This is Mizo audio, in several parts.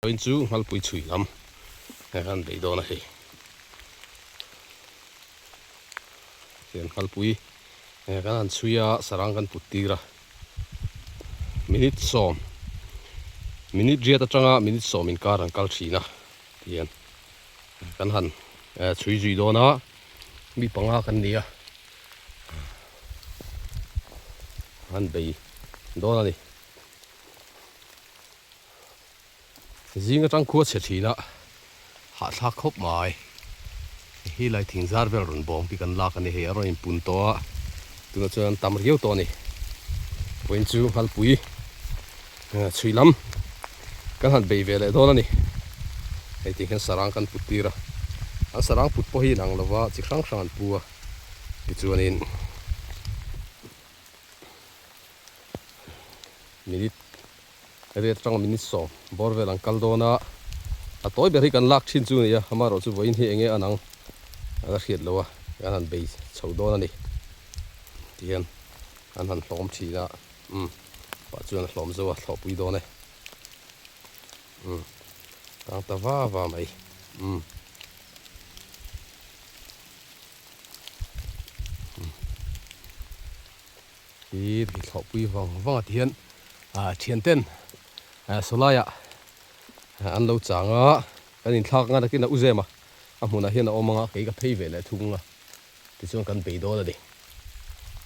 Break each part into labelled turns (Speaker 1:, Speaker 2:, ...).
Speaker 1: Vawiin chu Nghalpui chhui lam he kan bei dawn a hei. Tihian Nghalpui he kan han chhui a, sarang kan put tir a. Minute sawm, minute riat atanga minute sawm inkar an kal thin a tihian kan han chhui zui dawn a, mi panga kan ni a, an bei dawn a ni. Zing atang khua chhe thin a, hahthlak khawp mai. Hi lai thing zar vel rawn bawng hi kan lak a ni hei, a rawn inpun tawh a, tunah chuan an tam riau tawh a ni. Vawiin chu Nghalpui chhui lam kan han bei ve leh dawn a ni. Hei tih hian sarang kan put tir a, an sarang put pawh hi inang lova chi hrang hrang an pu a, tichuanin minute Riat atanga minute sawm bawr vel an kal dawn a, a tawi ber hi kan lak thin chu a ni a, amaherawh chu vawiin hi enge an ang a la hriat lo a, kan han bei chho dawn a ni tihian an han hlawm thin a, umm pah chuan a hlawm zo a thlawhpui dawn e, umm tang ta va va mai umm. Hi hi thlawhpui vang vang a ti hian ah thian ten ah sawlai ah an lo chang a kan inthlak anga takin a u zem a a hmunah hian a awm anga kei ka phei ve leh thung a tichuan kan bei dawn a ni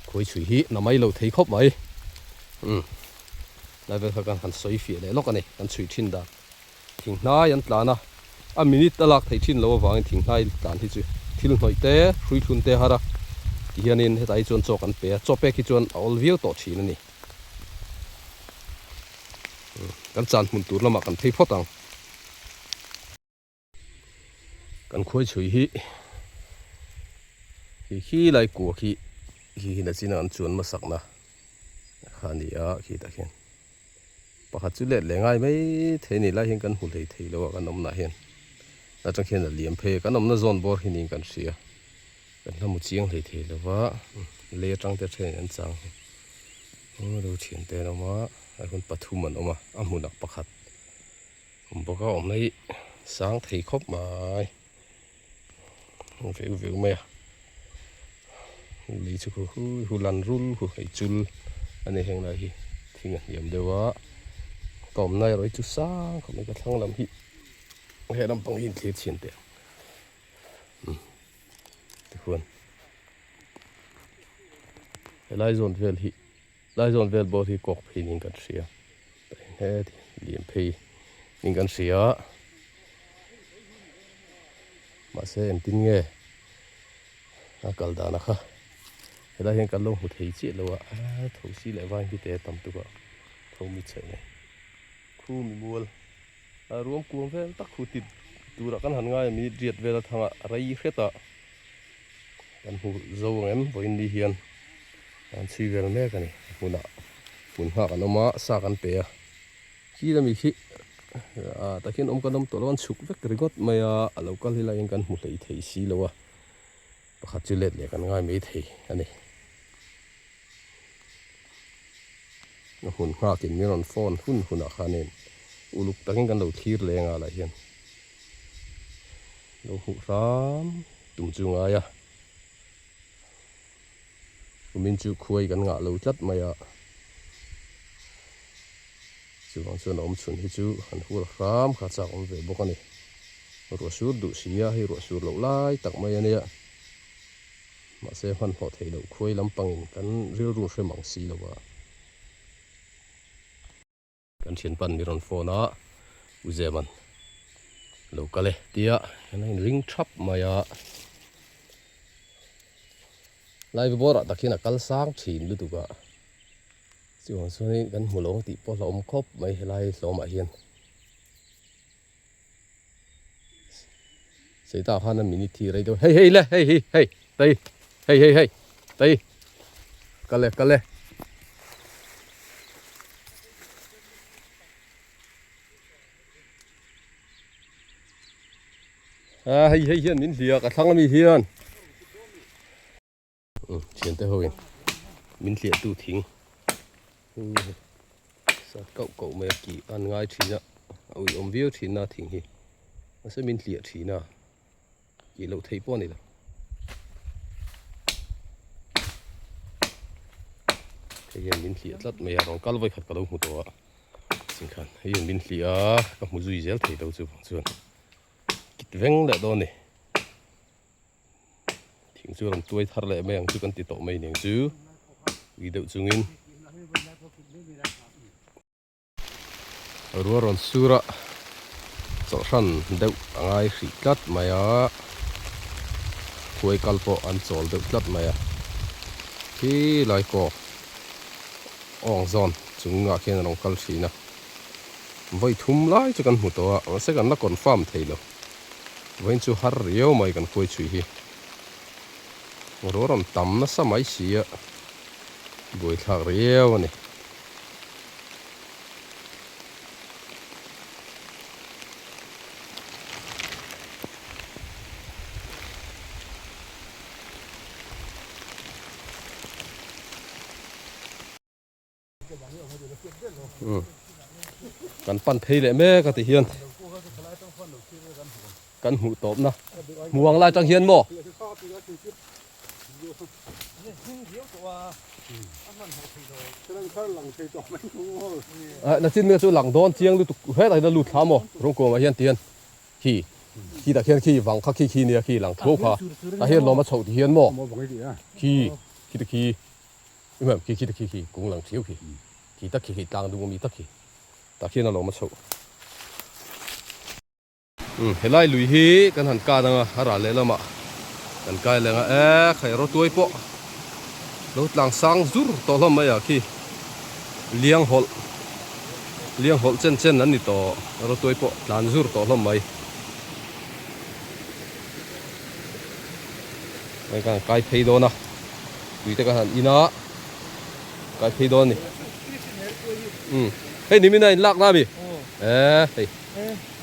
Speaker 1: khawi chhui hi na mai lo thei khawp mai umm lai vel kha kan han sawi fiah leh lawk a ni kan chhui thin dan. Thinghnai an tlan a, a minute a lak theih thin loh avangin thinghnai tlan hi chu thil hnawih te, hrui thlun te a har a, tihianin hetah hi chuan chaw kan pe a, chaw pek hi chuan a awl viau tawh thin a ni. Kan chan hmun tur lamah kan phei phawt ang. Kan khuai chhui hi khi khi lai kua khi khi hi nachina an chuan hmasakna kha a ni a khitah khian. Pakhat chu let leh ngai mai thei a ni lai hian kan hmu hlei thei lo a kan awmnah hian atang khian a liam phei a kan awmna zawn bawr hi niin kan hria kan hla mu chiang hlei thei lo va lei atang te then an chang aw lo thian te an awm a a hun pathum an awm a a hmunah pakhat awm bawk a awmna hi sang thei khawp mai veu veu mai a lei chu khu hu lan rul hu hei chul a ni heng lai hi thing a hniam deuh a ka awmna erawh hi chu sang khawp mai ka thlang lam hi he lampang hi inthlir chhin teh ang tikhuan helai zawn vel hi lai zawn vel bawr hi kawk phei niin kan hria heti liam phei niin kan hria. Mahse engtin nge a kal dan a kha helai hian kan lo hmu thei chiah lo a a tho si leh vain hi te a tam tuk a tho mi chhe mai khu mi mual a ruam kuam vel tak khu tip turah kan han ngai a minute riat vel a thang a rei hret a kan hmu zo ang em vawiin ni hian an chhui vel mek a ni a hmunah hmun nghak an awm a sa kan pe a. Khi lami khi ah takhin awm kan awm tawh lo an chhuk vek ringawt mai a, a lo kal hi laiin kan hmu hlei thei si lo a, pakhat chu let leh kan ngai mai thei a ni. A hmun nghakin min rawn phone hun hunah khanin uluk takin kan lo thlir leng a lah hian lo hmuh hram tum chu ngai a, kumin chu khuai kan ngah lo tlat mai a. Chuvang chuan a awm chhun hi chu han hur hram kha chak awm ve bawk a ni. Ruah sur duh si a, hei ruah sur loh lai tak mai a nia. Mahse hmanhmawh theih loh khuai lampangin kan rilru hre mang si lo a. Kan thianpan mi rawn phone a, U Zeman lo kal e tia hian a inring thap mai a. Live bawrah tak hian a kal sang thin lutuk a. Chuvang chuanin kan hmu lo tih pawh hlauhawm khawp mai helai hlawmah hian. Seita khan a minute hi rei deuh hei hei le hei hi hei tei hei hei hei tei kal e kal e. A hei hei hian min hliah ka thlang ami hian. Thiante ho in min hliah tu thing sat kauh kauh mai a kih an ngai thin a. A uiawm viau thin a thing hi. Mahse min hliah thin a, tih loh theih pawh a ni lo. Hei hian min hliah tlat mai a, rawn kal vawikhat ka lo hmu tawh a. Chingkhan hei hian min hliah a, ka hmu zui zel thei lo chuvang chuan kit veng leh dawn a ni. Thing chu rawn tuai thar leh mai ang chu kan ti tawh mai aniang chu ui deuh chungin. Rua rawn sur a chawlhhran deuh a ngai hrih tlat mai a, khuai kal pawh an chawl deuh tlat mai a, khi lai kawk awng zawn chungah khian a rawn kal thin a, vawi thum lai chu kan hmu tawh a, mahse kan la confirm thei lo. Vawiin chu har riau mai kan khuai chhui hi. Ruah rawn tam nasa mai si a, buaithlak riau a ni. Kan pan phei leh mek a ti hian kan hmuh tawp na hmuang lai tang hian maw na chin chu lang dawn chiang lutuk hetah hian a lut thla maw rawngkuamah hian ti hian khi khi tah khian khi vang kha khi khi nia khi lang thuau kha tah hian lawm a chhoh ti hian maw khi khi te khi. Imam khi khi te khi khi kung lang thiau khi khi tak khi khi tlang dung ami tak khi tah khian a lawm a chhoh. Umm helai lui hi kan han kan anga a ral leh lamah kan kai leh anga e khai rawtuai pawh lo tlang sang zur tawh hlawm mai a khi liang hawlh liang hawlh chen chen an ni tawh rawtuai pawh tlan zur tawh hlawm mai. Hei kan kai phei dawn a tui te kan han in a kai phei dawn a ni umm hei nimin a in lak na ami e hei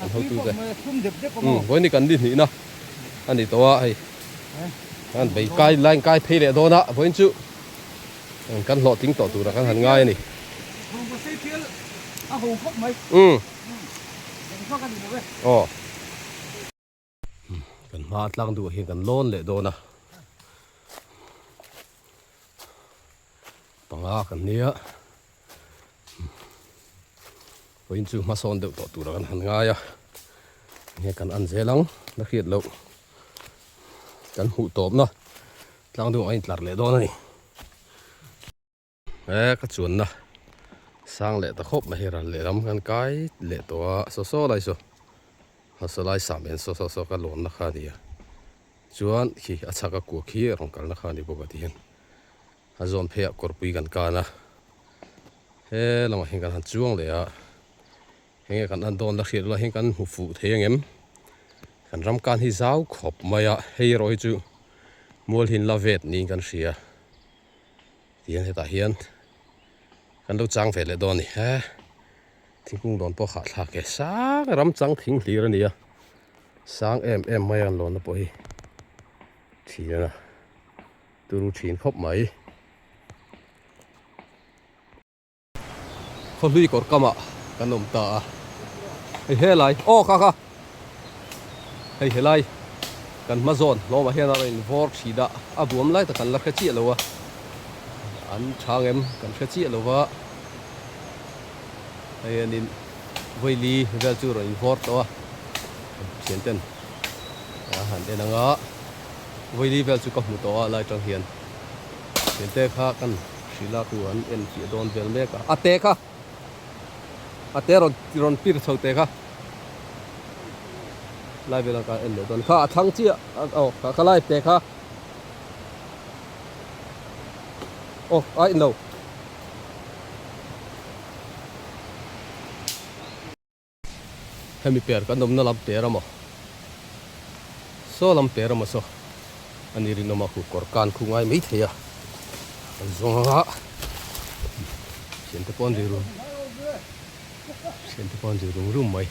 Speaker 1: an hotu te umm vawiin kan ni hnih na a ni tawh a hei kan bei kai lai in kai phei leh dawn a vawiin chu kan hlawhtling tawh tur ah kan han ngai a ni umm aw. Kan hma tlang duh ah hian kan lawn leh dawn a, panga kan nia vawiin chu hmasawn deuh tawh tur ah kan han ngai a, enge kan an zel ang la hriat loh kan hmuh tawpna tlang duh ah a intlar leh dawn a ni. He ka chuanna sang leh ta khawp mai hi ral lehlam kan kai leh tawh a saw saw lai saw a saw lai sam hian saw saw saw ka lawnna kha a ni a chuan khi a chhak a kua khi a rawn kalna kha a ni bawk a ti hian a zawn phei ah kawrpui kan kan a he lamah hian kan han chuang leh a enge kan en dawn la hriat ula hian kan hmu fuh thei ang em kan ram kan hi zau khawp mai a hei erawh hi chu mual hin la vet niin kan hria. Tihian hetah hian kan lo chang ve leh dawn a ni he thingkung dawn pawh hahthlak e sang ram chang thing hlir a ni a sang em em mai a an lawnna pawh hi thian a turu thin khawp mai. Khawhlui kawr kamah kan awm ta a, hei helai aw kha kha hei helai kan hma zawn hlawmah hian a rawn in vawr thin a, a buam lai tak kan la hre chiah lo a, an chhang em kan hre chiah lo va, hei hianin vawili vel chu rawn in vawr tawh a, thian ten a han en ang a, vawili vel chu ka hmu tawh a lai tang hian thian te kha kan. Hrila tu an en fiah dawn vel mek a, a te kha a te rawn rawn pir chho te kha lai velah ka en leh dawn kha a thlang chiah aw kha kha lai te kha aw a in lo. Hemi per kan awmna lam per a maw? Saw lam per a maw saw? A ni rinawm a khu kawr kan khu ngai mai thei a, an zawng anga thiante pawh an ri rum thiante pawh an ri rum rum mai.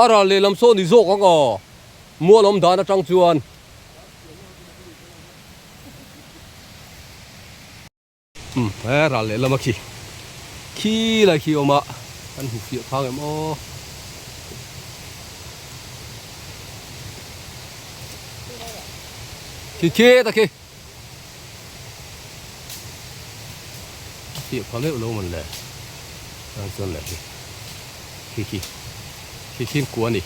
Speaker 1: A ral lehlam saw ni zawk ang aw, mual awm dan atang chuan. Umm he ral leh lama khi Khi lai khi a awm a, kan hmu fiah phang em aw. Khi khi ta khi. A fiah pha meuh lo man le. Chuan chuan le khi. Khi khi. Khi khi kua a ni.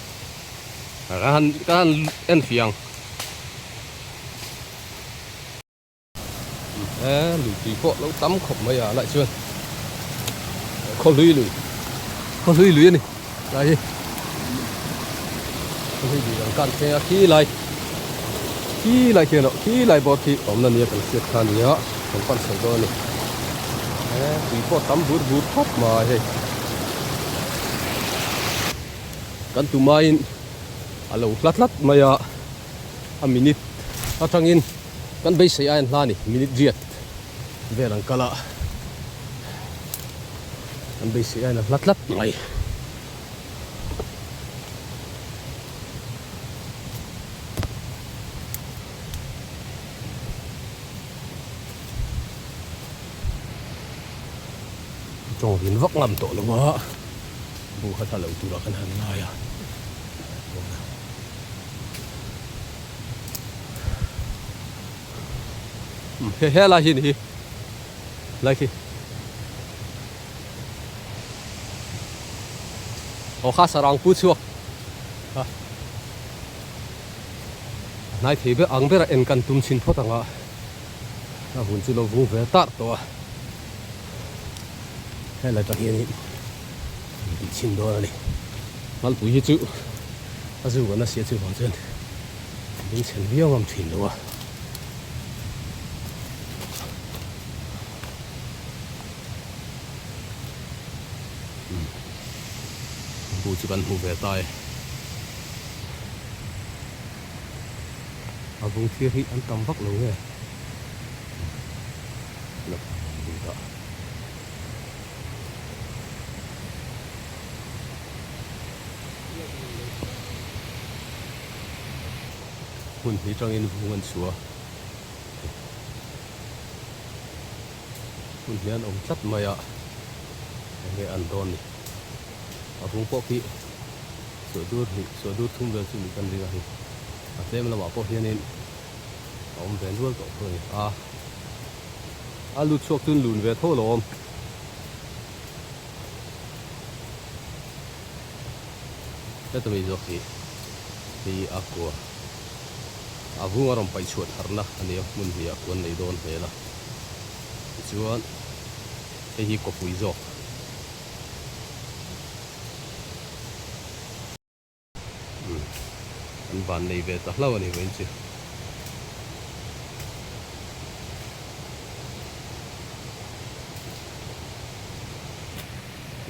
Speaker 1: Ka han ka han en fiah ang. He lui tui pawh lo tam khawp mai a lai chuan khaw hlui lui khaw hlui lui a ni lai hi khaw hlui lui ang kan thleng a khi lai khi lai khian aw khi lai bawr khi awmna nia kan hriat kha a nia kan pan chho dawn a ni he tui pawh tam bur bur khawp mai hei kan tumaiin a lo hla tlat mai a a minute atangin Kan beisei aiin hla a ni, minute riat vel an kal a, kan beisei aiin a hla tlat mai. Tawng rin vak ngam tawh lo a, bu kha tha lo turah kan han ngai a. He he lai hi ni hi lai khi aw kha sarang pu chhuak a hnai thei ber ang bera en kan tum chhin phawt ang a a hun chu lo vung ve tar tawh a helai tang hianin tih chhin dawn a ni Malpui hi chu a zuk a nasiat chu vang chuan ding chhen viau ngam thin lo a. Bu chu kan hmu ve ta e. A vung thir hi an tam vak lo nge. Hmun hi tangin vung an chhuah a, hmun hi an awm tlat mai a, enge an dawn ni. A vung pawh khi suah dur hnih suah dur thum vel chu nih kan ring a hei a tlem lamah pawh hianin a awm ve nual tawh thung a ni a, a lut chhuak chu an lun ve tho alawm. Heta mi zawk hi hei a kua a vung a rawn paih chhuah tharna a ni a hmun hnih ah kuan nei dawn hmel a tichuan hei hi kawpui zawk. An van nei ve ta hlauh a ni vawiin chu.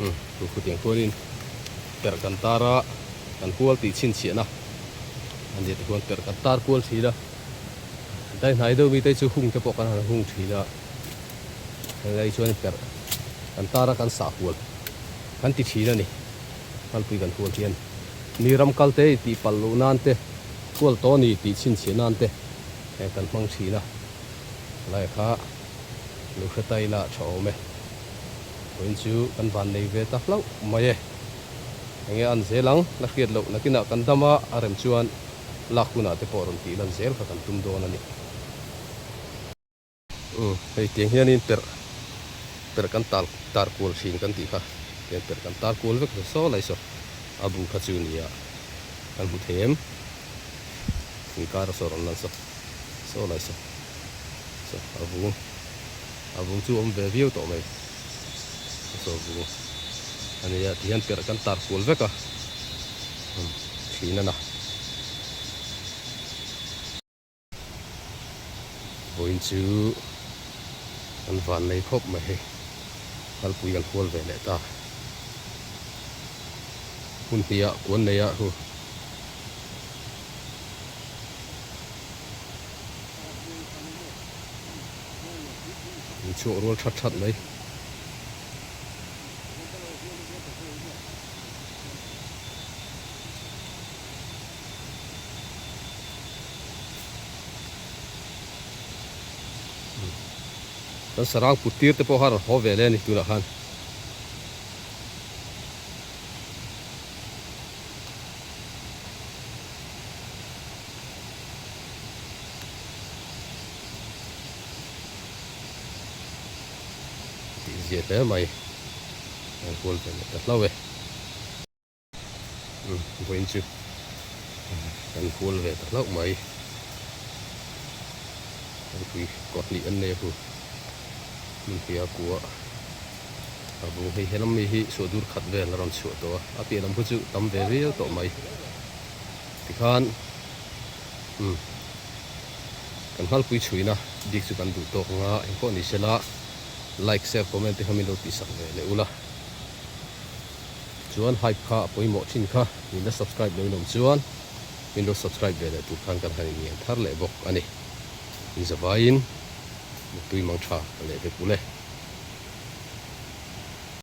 Speaker 1: Umm chu khutiang khuanin perh kan tar a kan kual tih chhinchhiahna a nia tikhuan perh kan tar kual thin a dai hnai deuh mite chu hung te pawh kan han hung thin a helai chuan perh kan tar a kan sah kual kan ti thin a ni. Kalpui kan hual hian mi ram kal te tih palh loh nan te, kual tawh a ni tih chhinchhiah nan te kan hmang thin a, helai kha lo hre ta ila a tha awm e. Vawiin chu kan van nei ve ta hlauh mai e. Enge an zel ang, la hriat loh nakinah kan dam a, a rem chuan lak hunah te pawh rawn tih lan zel kha kan tum dawn a ni. Umm hei tiang hianin perh perh kan tar tar kual thin kan tih kha tiang perh kan tar kual vek saw lai saw a bu kha chu nia kan hmu thei em inkar a saw rawn lan saw saw lai saw saw a vung a vung chu awm ve viau tawh mai saw vung a nia tihian perh kan tar kual vek a umm thin a na. Vawiin chu an van nei khawp mai hei kalpui kan hual ve leh ta hmun hnih ah kuan nei ah hu in chhuak rual that that mai. Kan sarang put tir te pawh kha a rawn haw ve leh a ni tunah khan. zia hle mai. An kual ve leh ta hlauh e. Umm vawiin chu kan kual ve ta hlauh mai. Thingpui kawt hnih an nei a hu. Hmun hnih a kua a vung hei helam mi hi suah dur khat vel a rawn chhuah tawh a, a piah lam khu chu tam ve viau tawh mai. Tikhan umm kan nghalpui chhuina bik chu kan duh tawk anga engpawh ni sela like share comment te kha min lo tihsak ve leh ula. Chuan hype kha a pawimawh thin kha min la subscribe lo in awm chuan min lo subscribe ve leh tur khan kan han inngen thar leh bawk a ni. Inzavaiin Muttui mang tha ka leh vek ule.